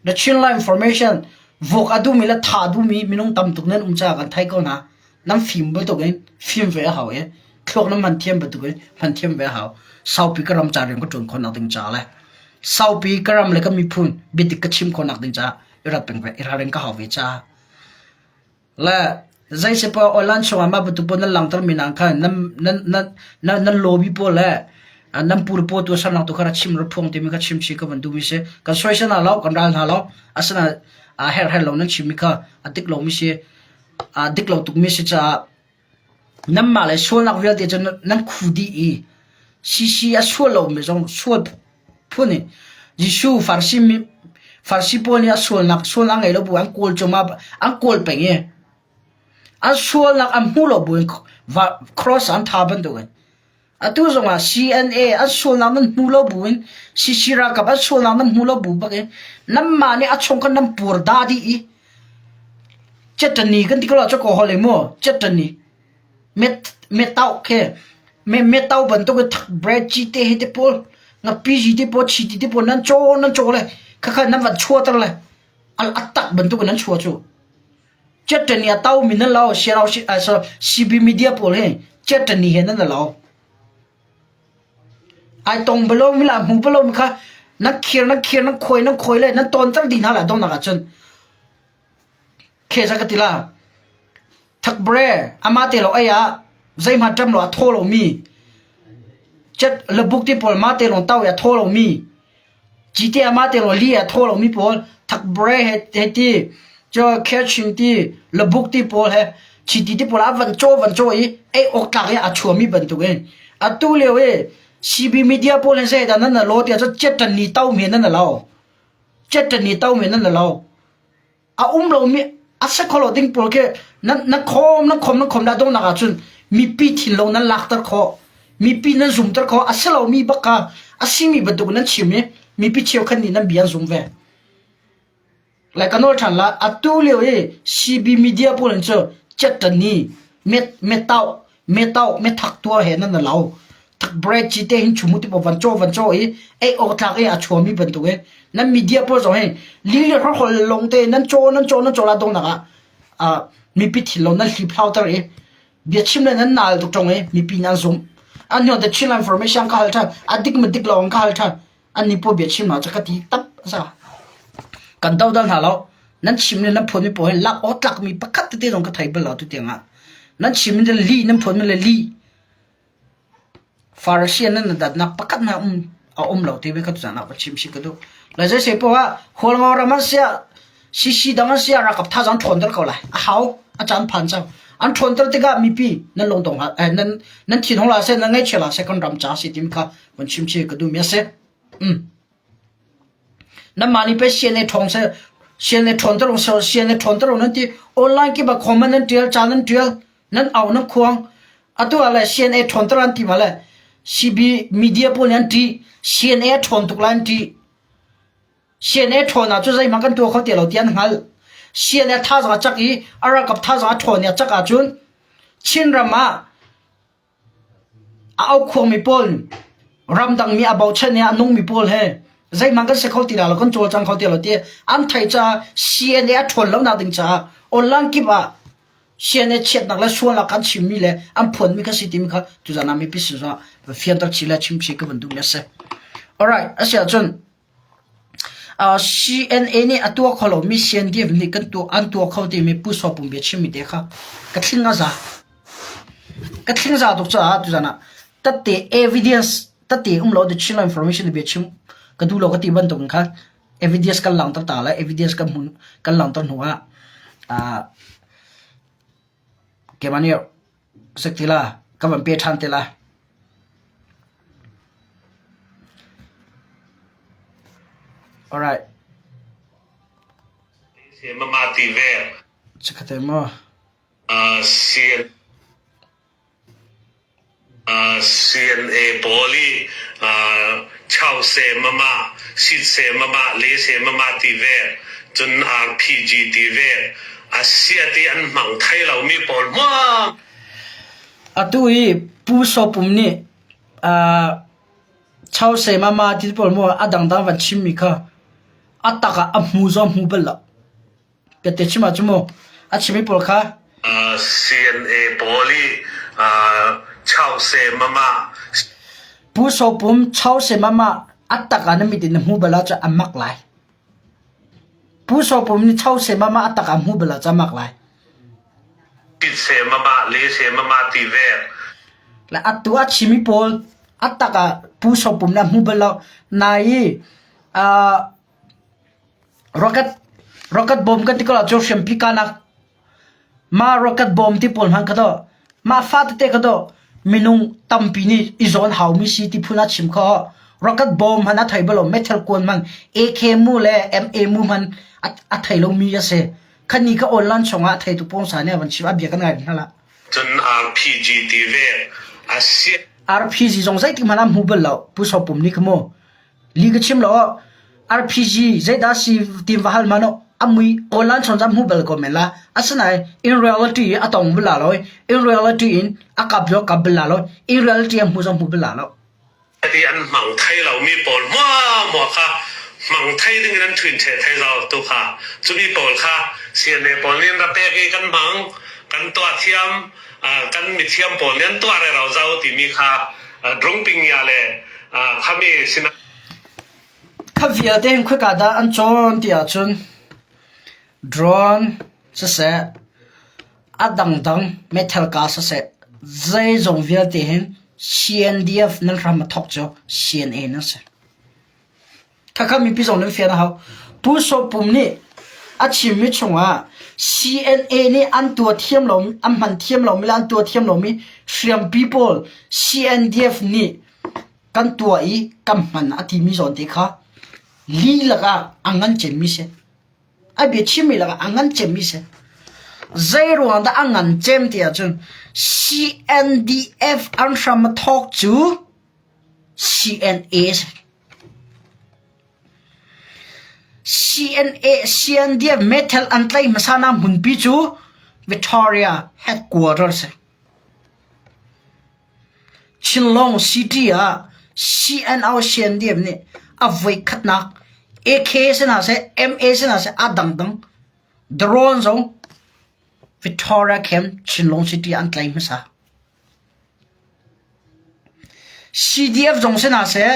The Chinland Information vok a duhmi le thah a duhmi minung tam tuk nan um caah kan theih ko hna. Nan fim bantuk in fim ve a hau i thluak nan hman thiam bantuk in hman thiam ve a hau. Saupi ka ram ca rian ka ṭuan khawhnak ding ca le saupi ka ram le ka miphun biadik ka chim khawhnak ding caah i rat peng ve i ralring ka hau ve caah le zei si poah online chungah mah bantuk pawl nan langhter mi nang khan nan nan nan nan nan lobby pawl le nan pu le paw tu sarnak tu kha ra chim ra phuang timi kha chim chi ka van duh mi si kan soisel hna lo kan ral hna lo asina a her her lo nan chim mi kha a dik lo mi si a dik lo tuk mi si caah Nanmah le sualnak vialte cu nan khu dih i CC a sual lomi zong sual phun in Jesuh Farasi mi Farasi pawl nih a sualnak sualnak ngei lo bu an kawl cuahmah an kawl peng i. An sualnak an hmu lo buin cross an tha bantukin. Atu zongah CNA an sualnak nan hmu lo buin CC ralkap an sualnak nan hmu lo bu bakin nanmah nih a chung khan nan pur da dih i Cetani kan ti ko la cu ko hol mu cetani met metau khe me metau bantuk in thak bread chi te he te pawl nga PG te pawl chi te pawl nan chaw nan chaw le khakha nan van chua tar le al atak bantuk in nan chua cu Cetani a tau mi nan lo siarau CB media pawl he cetani he nan lo ai tong balo mi la hmu balo mi kha nan khir nan khir nan khoi nan khoi le nan ton tar din hala dong nak ahcun Khe za ka ti la. Thakbre ama te lo ai ah zeihmanh ṭam lo a thaw lomi cet labuk ti pawl ma te lawng tau i a thaw lomi cite ama te lawng li a thaw lomi pawl thakbre he he ti cu kherching ti labuk ti pawl he chiti ti pawl a van caw van caw i ei awk tlak i a chuami bantuk in atu lio i CB media pawl he zei dah nan lo tiah cu cet ṭan ni tau men nan lo cet ṭan ni tau men nan lo A um lomi a si kho lo ding pawl khi nan nan khawm nan khawm nan khawm dah donghnak ahcun mipi thinlung nan lakter khawh. Mipi nan zumter khawh. A si lomi bak kha a simi bantuk in nan chim i mipi cheukhat nih nan bia an zum ve. Lai ka nawl ṭhan la atu lio i CB media pawl in cu cetṭan met metau metau methak tuar he nan lo. Bread ci te hin chumu ti van caw van caw i ei awk tlak i a chuami bantuk i nan media pawl zong hi li le hol long te nan caw nan caw nan caw la dong nak ah mipi thil lo nan hlip hlau ter i biachim le nan nal tuk tong i mipi nan zum an hnon the Chin information ka hal than a dik ma dik lo ka hal than an ni po biachim na cha ka ti tap za kan do dal hna lo nan chim le nan phun mi pawl hi lak awk tlak mi pakhat tete zong ka thei bal lo tu tiang ah nan chim le li nan phun mi le li Farasian nan datnak pakhat hmanh um a um lo ti ka tuzan ah va chim si ka duh. Le zei se poah ah Hualngo ram an siah CC dang an siah ralkap thazaang ṭhawnter ko lai. A hau a caan phan cang. An ṭhawnter tikah mipi nan lungdong hlah eh, nan nan thin hung hlah seh nan ngaihchia hlah seh kan ram ca si timi kha van chim chi ka duh mi a si. Mm. Nanmah nih pei CNA ṭhawng seh CNA ṭhawnter u seh CNA ṭhawnter u nan ti online kip ah comment nan ṭial ca nan ṭial nan au nan khuang atu ah le CNA ṭhawnter an ti ma le CB media pawl nih an ṭih CNA a ṭhawn tuk lai an ṭih CNA ṭhawn ah cu zeihmanh kan tuah kho ti lo ti an hngalh CNA thazaang a cak i a ralkap thazaang a ṭhawn i a cak ahcun Chinram ah A aukhuangmi pawl, ramdangmi a bochan i a nungmi pawl he zeihmanh kan si kho ti lai lo, kan cawlcang kho ti lo ti an theih caah CNA a ṭhawn lonak ding caah online kip ah CNA chiatnak le sualnak kan chimmi le an phuanmi kha si timi kha tuzan ah mipi sin zongah fianter chih le chim chih ka van duhmi a si. Alright, a si ahcun CNA nih a tuah kho lomi CNDF nih kan tuah an tuah kho timi Pu Saw Pum bia chimmi te kha ka thling a za. Ka thling za tuk caah tuzan ah tatte evidence tatte um lo the Chin information bia chim ka duh lo ka ti bantuk in khan evidence kan langhter ta lai evidence kan hmun kan langhter hnu ah keimah nih sik ti la ka van pe ṭhan te lai. Alright. Mama ti ve. Chikhate maw? CN CNA pawl i chau se mama, sit se mama, le se mama ti ve. Cun RPG ti ve. Asia ti an hmang thai lomi pawl hmuam. Atu hi Pu Saw Pum nih Chause mama ti pawl maw a dangdang van chimmi kha a tak ah a hmu zong hmu bal lo. Ka te chim ahcun mu a chimmi pawl kha CNA pawl i Chause mama Pu Saw Pum Chause mama a tak ah na mit in na hmu bal ahcun a mak lai. Pu Saw Pum nih Chause mama a tak ah hmu bal ahcun a mak lai. Se mama le se mama ti ve. Le atu a chimi pawl a tak ah Pu Saw Pum nih a hmu bal lo. Nai uh, rocket rocket bomb kan ti ko la cu hriampi kanak ma rocket bomb ti pawl hman ka do ma fa tete ka do minung tampi nih i zawn haumi si ti phun a chim kho rocket bomb han a thei balo metal kuan man AK mu le MA mu man a thei lomi a si. Khani ka online chungah theitu pawngsa nih a van chim a bia kan ngai hna la. Cun RPG ti ve a si. RPG zong zeitik hmanh ah hmu bal lo. Pu Sopum nih kha mu. Li ka chim lo RPG zeidah si tim va hal man amui online chon jam hmu bal ko men la. Asinain in reality a tong bal la lo. In reality in a kap jo kap bal la lo. In reality a hmu zong hmu bal la lo. Ti an hmang thai lomi pawl muahmuah kha hmang thai ding in an ṭhin ṭhe thai zau tu kha cumi pawl kha CNA pawl nih an ra pek i kan hmang kan tuah thiam kan mithiam pawl nih an tuah rero zau timi kha drungpingya le khami sinah Kha vialte hin khoika dah an cawn ti ahcun drone siseh a dangdang meithal ka siseh zeizong vialte hin CNDF nan hram a thawk cu CNA nan si. Khakha mipi zong nan fian a hau. Pu Saw Pum nih a chimmi chungah CNA nih an tuah thiam lo an hman thiam lomi le an tuah thiam lomi hriampi pawl CNDF nih kan tuah i kan hman a timi zawn te kha li lakah a ngan cemmi si. A bia chimmi lakah a ngan cemmi si. Zei ruang dah a ngan cem ti ahcun CNDF an hram a thawk cu CNA si. CNA CNDF meithal an tlaih hmasa nak hmunpi cu Victoria headquarters si. Chinlong City ah CNO CNDF nih a voikhatnak AK si hna seh, MA si hna seh, a dangdang drone zong Victoria Camp Chinlong City ah an tlai hmasa. CDF zong si hna seh,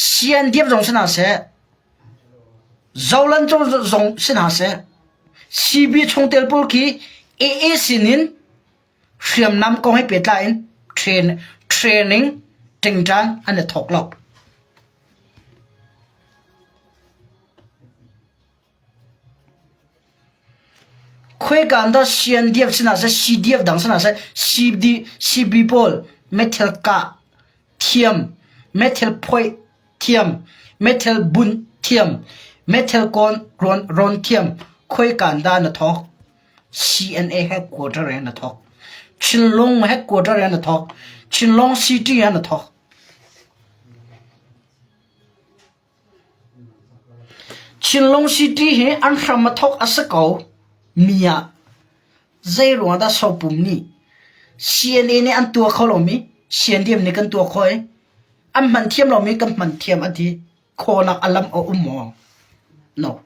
CNDF zong si hna seh, Zolan zong si hna seh, CB chungtel pawl khi AA sinin Hriamnam kong he pehtlai in training ṭingṭang an i thawk lo. Khoika in dah CNDF si hna seh, CDF dang si hna seh, CD, CB pawl meithal kah thiam, meithal phoih thiam, meithal bunh thiam, meithal kawn rawn thiam, khoika in dah na thawk? CNA headquarter in a thawk. Chinlung headquarter in a thawk. Chinlung City in a thawk. Chinlung City hi an hram a thawk a si ko mi ah zei ruang dah Sopum nih CNA nih an tuah kho lomi CNDF nih kan tuah kho i an hman thiam lomi kan hman thiam an ti khawnak a lam a um maw? No.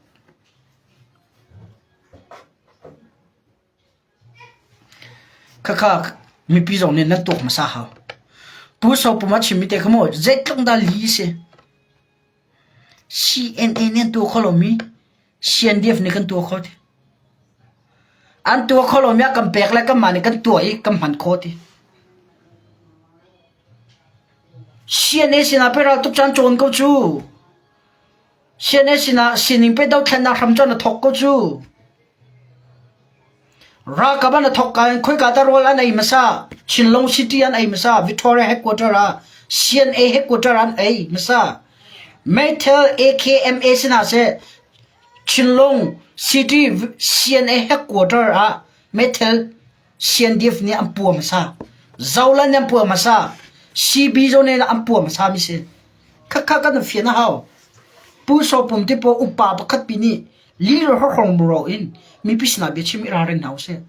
Khakha mipi zong nih nan tuak hmasa hau. Pu Sopum a chimmi te kha maw zeitluk dah li si. CNA nih an tuah kho lomi CNDF nih kan tuah kho ti. An tuah kho lomi ah kan pek le kanmah nih kan tuah i kan hman kho ti. CNA sinah pei raltuk caan cawn ko cu. CNA sinah sining pe dothlennak hram cu na thawk ko cu. Ralkap an thawk ka in khoika ta rawl an ei hmasa. Chinlong City an ei hmasa. Victoria headquarter ah CNA headquarter an ei hmasa. Meithal AKMA sinah seh Chinlong City CNA headquarter ah meithal CNDF nih an pua hmasa. Zoland nih an pua hmasa. CB zong nih an pua hmasa mi si. Khakha kan fian a hau. Pu Sopum te pawl upa pakhat pi nih li le hrohrong muro in mipi sinah biachim i ralring hna usih.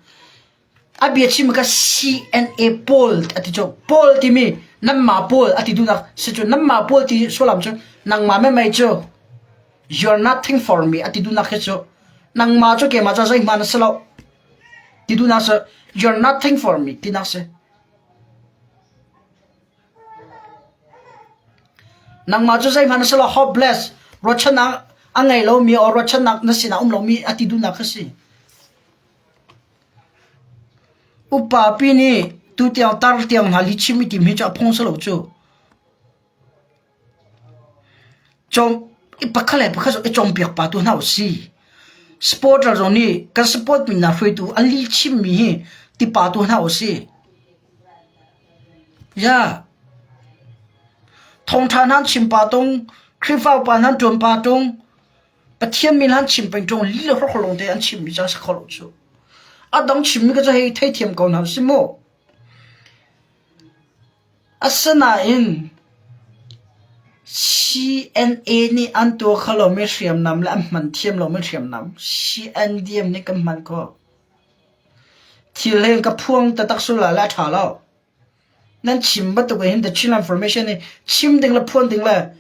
A biachim ka CNA pawl a ti cu pawl timi nanmah pawl a ti duhnak si cu nanmah pawl ti sullam cu nangmah memei cu you're nothing for me a ti duhnak hi cu nangmah cu keimah cu zeihmanh na si lo ti duhnak si you're nothing for me tinak si. Nangmah cu zeihmanh na si lo, hopeless, ruahchannak a ngei lomi or ruahchannak na sinah um lomi a ti duhnak kha si. Upa pi nih tutiang tar tiang hna lihchim i tim hi cu a phung si lo cu. Cawm i pakhat le pakhat i cawnpiak pa tu hna u si. Supporter zong nih kan support mi hna hruaitu an lihchimmi hi tipa tu hna u si. Ya. Thawngṭha hna an chim pa tung, Khrihfa upa hna an ṭuan pa tung. Pathian min han chim peng ṭung lila hrokhol te an chimmi ca si kho lo cu. A dang chimmi ka cu hei theithiam ko hna si mu. Asinain CNA nih an tuah kho lomi hriamnam le an hman thiam lomi hriamnam CNDM nih kan hman khawh. Thil he ka phuang taktak sul ah le a ṭha lo. Nan chim bantuk in hin the Chinland Formation hi chim ding le phuan ding le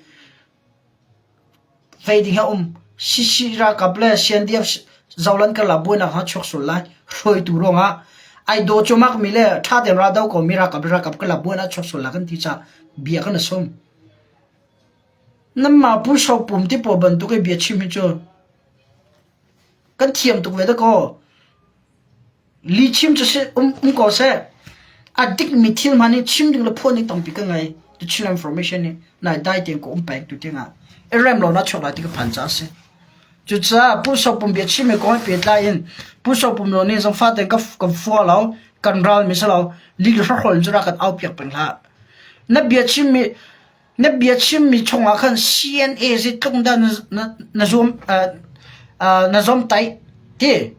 vei ding a um. CC ralkap le CNDF zolan karlak buainak ha chuak sul lai. Hruaitu ruangah ai daw cumak mi le ṭha tein ra do ko mi ralkap le ralkap karlak buainak chuak sul la kan ti ca bia kan sum. Nanmah pu so pum ti pawl bantuk i bia chim hi cu kan thiam tuk ve da kaw. Lihchim cu si um, um ko seh. A dikmi thil hmanh hi chim ding le phuan ding tampi ka ngei. The Chin Information nih nai dai tein ka um peng tu tiangah i rem lo na chuak lai ti ka phan caah a si. Cucaah Pu Sopum bia chim i kong he pehtlai in Pu Sopum lo nih zangfah tein ka, ka fua lo, kan ral mi si lo, li hrahrol in cu rak kan au piak peng hlah. Na bia chimmi Na bia chimmi chungah khan CNA zeitluk dah na, na, zuam, uh, uh, na zawmtaih ti.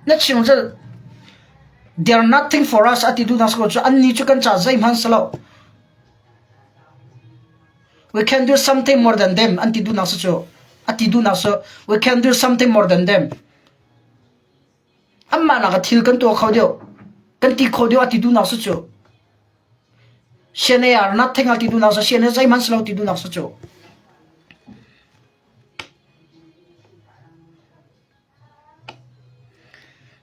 Na chim cu they are nothing for us ati tu hna cu anni cu kan ca zeihmanh si lo. We can do something more than them an ti duhnak si cu. Ati duhnak cu we can do something more than them. Anmah nak ah thil kan tuah kho deuh. Kan ti kho deuh ati duhnak si cu. CNA are nothing al ti duhnak si CNA zeihmanh si lo ti duhnak si cu.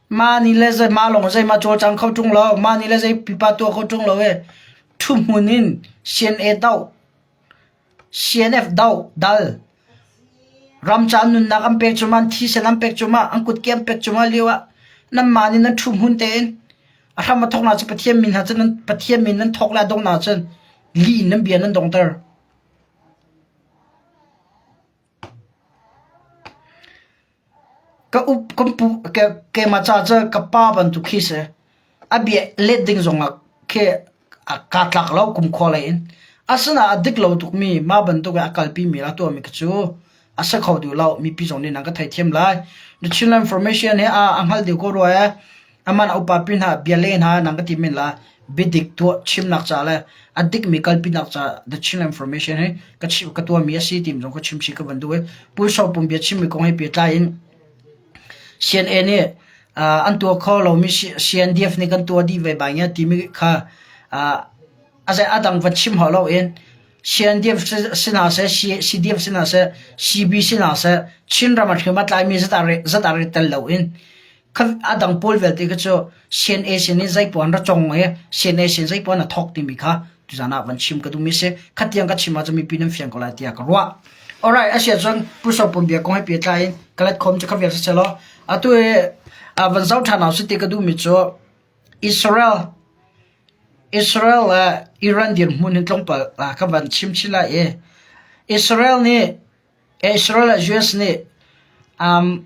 Mah ni le zei mah lawng zeihmah cawlcang kho ṭung lo. Mah ni le zei pipa tuah kho ṭung lo e. Ṭhu hmun in CNA doh CNF doh dal ram ca nunnak an pek cuma an thisen an pek cuma an kutke an pek cuma lio ah nanmah nih nan ṭhu hmun tein a hram a thawknak cu Pathian min hna cun nan Pathian min nan thawk le a donghnak cun li in nan bia nan dongter. Ka up kan pu keimah ca cu ka pa bantuk khi si. A bia let ding zongah khi kaa tlak lo kumkhua lei in. Asinain a dik lo tukmi mah bantuk in a kalpimi le a tuahmi kha cu a si kho duh lo. Mipi zong nih nan ka theithiam lai. The Chinland Information hi a hngalh deuh ko rua ee. Aman a upa pi hna bia le hna nan ka ti men la. Biadik tuah chimnak ca le a dikmi kalpinak ca The Chinland Information hi ka chim ka tuahmi a si ti zong ka chim chih ka van duh i Pu Sopum bia chimmi kong he pehtlai in CNA nih an tuah kho lomi CNDF nih kan tuah dih ve bai ngia timi kha a zei a dang va chim hau loin CNDF si hna seh, CDF si hna seh, CB si hna seh, Chinram a hrim a tlaimi zat ah tel loin a dang pawl vialte kha cu CNA sin in zeipuan ra cong i CNA sin zeipuan a thawk timi kha tuzan ah van chim ka duhmi si. Khatiang ka chim ahcun mipi nan fiang ko lai tiah ka ruah. Alright, a si ahcun Pu Sopum bia kong he pehtlai in ka let khom cu kha vial si selaw atu i van zoh ṭhan hau si ti ka duhmi cu Israel Israel le Iran dirhmun hin tlawmpal ka van chim chin lai i Israel nih Israel le US nih um,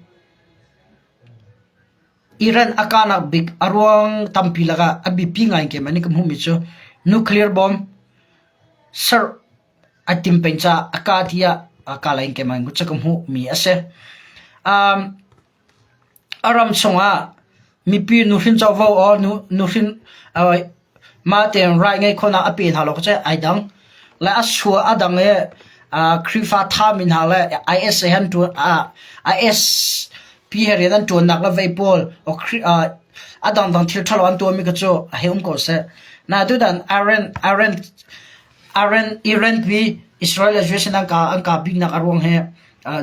Iran a kahnak bik a ruang tampi lakah a biapi ngai in keimah nih ka hmuhmi cu nuclear bomb ser a tim peng caah a kah tiah kah lai in keimah in ka hmuhmi a si. Um, a ram chungah mipi nuhrin covo or nuhrin mah tein right ngei khawhnak a pe hna lo cu ai dang. Le a sua a dang i Khrihfa thami hna le IS he an ṭuan IS pi he rian an ṭuannak le vei pawl a dangdang thil ṭhalo an tuahmi kha cu a hei um ko seh. Na tutan Iran Iran Iran Iran pi Israel le US in an ka an ka biknak a ruang hi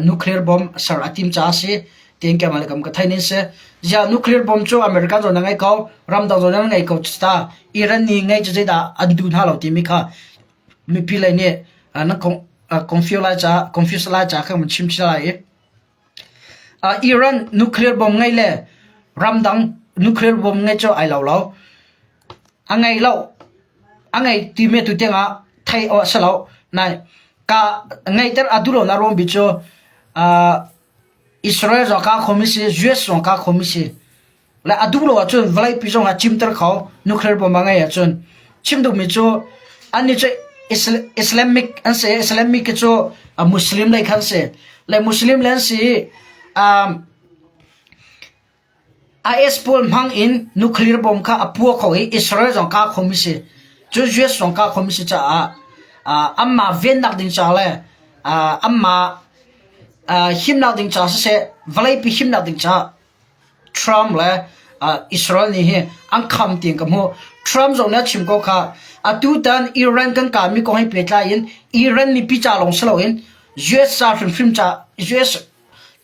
nuclear bomb ser a tim caah a si tiin keimah le kam ka thei ning si. Ziah nuclear bomb cu American zong na ngei ko, ramdang zong na ngei ko ta Iran nih ngei cu zeidah an duh hna lo timi kha mipi lei nih na confuse lai caah confuse lai caah khan chim chih lai i Iran nuclear bomb ngei le ramdang nuclear bomb ngei cu ai lo lo. A ngei lo. A ngei timi tu tiangah thei awk a si lo. Nai ka ngeihter a duh lo na ruang bi cu Israel zong kaa khomi si, US zong kaa khomi si. Le a duh lo ahcun vawleipi zong ah cimter kho nuclear bomb a ngei ahcun chim duhmi cu annih cu Islamic an si Islamic cu Muslim lei khan si. Le Muslim le an si. Um, IS pawl hmang in nuclear bomb kha a puah kho i Israel zong kah khomi si. Cu US zong kah khomi si caah anmah vennak ding ca le anmah himnak ding ca siseh vawleipi himnak ding caah Trump le Israel nih hi an kham tiin ka hmuh. Trump zong nih a chim ko kha atutan Iran kan kahmi kong he pehtlai in Iran mipi ca lawng si loin US ca hrimhrim ca US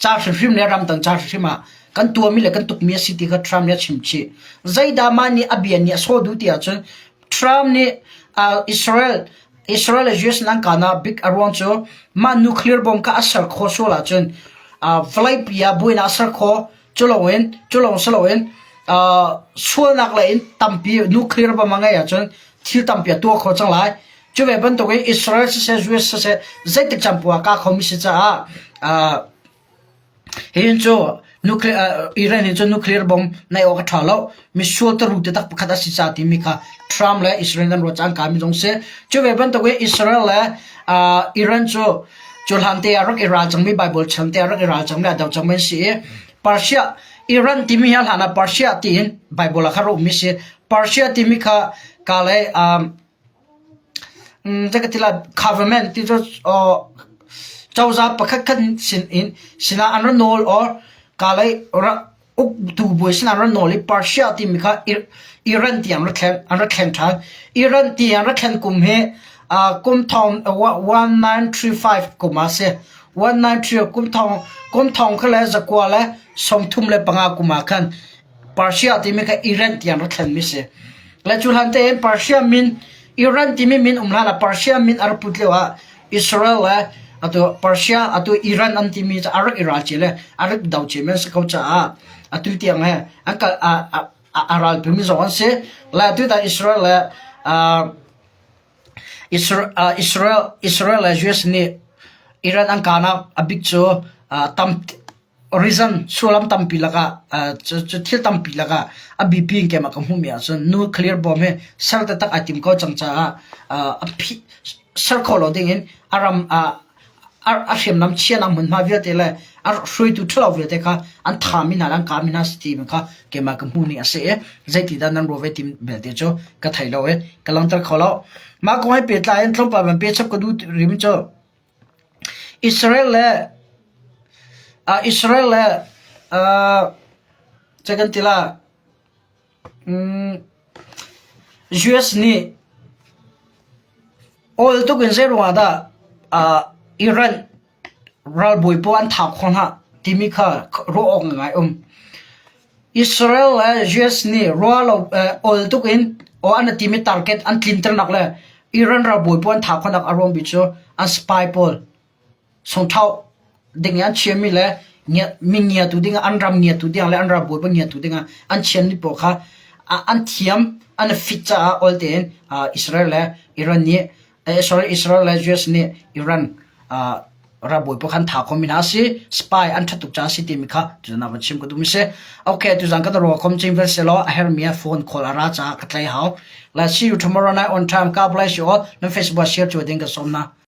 ca hrimhrim le ramdang ca hrimhrim ah kan tuahmi le kan tukmi a si ti kha Trump nih a chim chih. Zeidah mah nih a bia nih a sawh duh ti ahcun Trump nih Israel Israel le US nan kahnak bik a ruang cu mah nuclear bomb kha a ser khawh sual ahcun vawleipi ah buainak a ser khawh. Cu loin cu lawng si loin sualnak lei in tampi nuclear bomb a ngeih ahcun thil tampi a tuah khawh cang lai. Cu ve bantukin Israel siseh US siseh zeitik caan poah ah kah khomi si caah hihin cu nuclear Iran hin cun nuclear bomb neih awk a ṭha lo. Misual taru taktak pakhat a si ca timi kha Trump le Israel an ruah caan kami zong si. Cu ve bantukin Israel le Iran cu cu hlan te ah rak i ral cangmi Bible chan te ah rak i ral cangmi a do cangmi an si i Persia Iran timi hi a hlan ah Persia tiin Bible ah kha rak ummi si. Persia timi kha ka le Government ti cu cozah pakhat khat sin in sinah an ra nawl or kalay uktu bawi sinah an ra nawl i Persia timi kha Iran tiang an ra thlen ṭhan. Iran ti an ra thlen kum hi kum thong 1935 kum ah a si. 193 kum thong kha le zakua le 35 kum ah khan Persia timi kha Iran tiang ra thlenmi si. Le cu hlan tein Persia min Iran timi min um hlan ah Persia min a rak put lio ah Israel le atu Persia atu Iran an timi cu a rak i ral cia le a rak do cia men si ko caah atu tiang he an kal a a ralpi mi zong an si. Le atu tan Israel le Israel Israel le US nih Iran an kahnak a bik cu tam Reason sullam tampi lakah cu thil tampi lakah a biapi in keimah ka hmuhmi ahcun nuclear bomb hi ser taktak ai tim ko cang caah a phih ser kho lo dingin a ram a hriamnam chianak hmunhma vialte le a hruaitu ṭhalo vialte kha an thami hna le an kami hna si timi kha keimah ka hmuhning a si i zeiti dah nan ruah ve ti belte cu ka thei lo i ka langhter kho lo. Mah kong he pehtlai in tlawmpal van pechap ka duh rihmi cu Israel le Israel le cei kan ti la US nih awl tuk in zeiruangah dah Iran ralbawi pawl an thah khawh hna timi kha ruah awk ngai um. Israel le US nih ruah lo awl tuk in aw an timi target an tlinternak le Iran ralbawi pawl an thah khawhnak a ruang bik cu an spy pawl sungthoh ding in an chiami le mi ngiatu ding an ram ngiatu ding le an ralbawi pawl ngiatu ding ah an chiami pawl kha an thiam an fit caah awl tein Israel le Iran nih sorry Israel le US nih Iran ralbawi pawl kha an thah khomi hna a si spy an ṭhat tuk caah a si timi kha tuzan ah van chim ka duhmi si okay tuzan kan ruah khom ching vel selaw a hermi ah phone call a ra caah ka tlai hau let's see you tomorrow night on time God bless you all nan Facebook share cu ding ka sawm na.